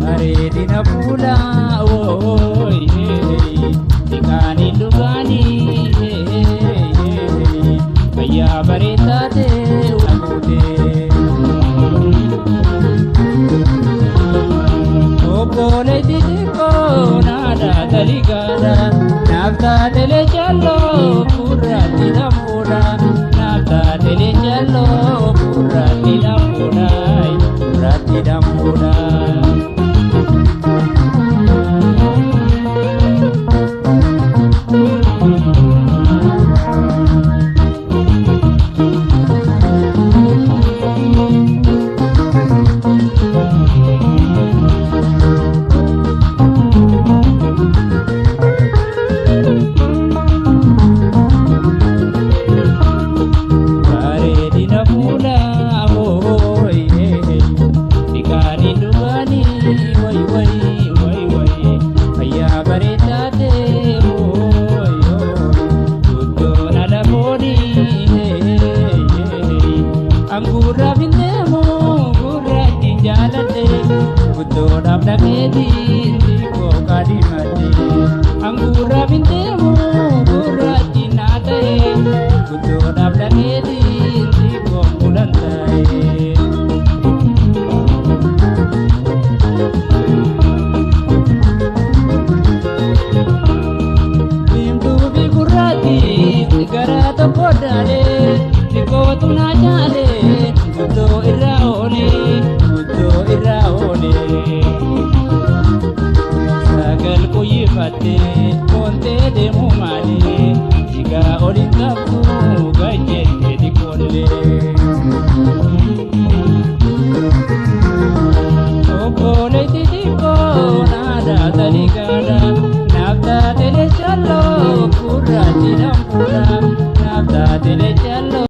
Bareedina fuulaa wooyee dhiqaanii dhugaanii fayyaa bareedaatee guutee. Obboleetti xiqqoo naadhaa taligaadha naaf taatelee jalloo gurraatti dhamfuudha naaf taatelee jalloo gurraatti dhamfuudha gurraatti dhamfuudha. Bareedina fuulaa hooyee dhiqaanii dhugaanii wayi wayi wayi wayi fayyaa bareedaatee hooyoo guddoon alafoonii anguurraaf hin deemu gurraattiin jaaladhe guddoodhaaf dhaqeetiin xiqqoo qaadimadhe anguurraaf hin deemu gurraattiin naa ta'e guddoodhaaf dhaqeetiin xiqqoo bulan ta'e. Diimtuu fi gurraattiin gara tokko daalee xiqqootu naa caalee guddoo irraa oolee guddoo irraa oolee. Sagal kuyyifattee koontee deemuu maalee jigaa oliin qabdu gajjettee xiqqoollee. Obboleetti xiqqoo naadhaa taligaadha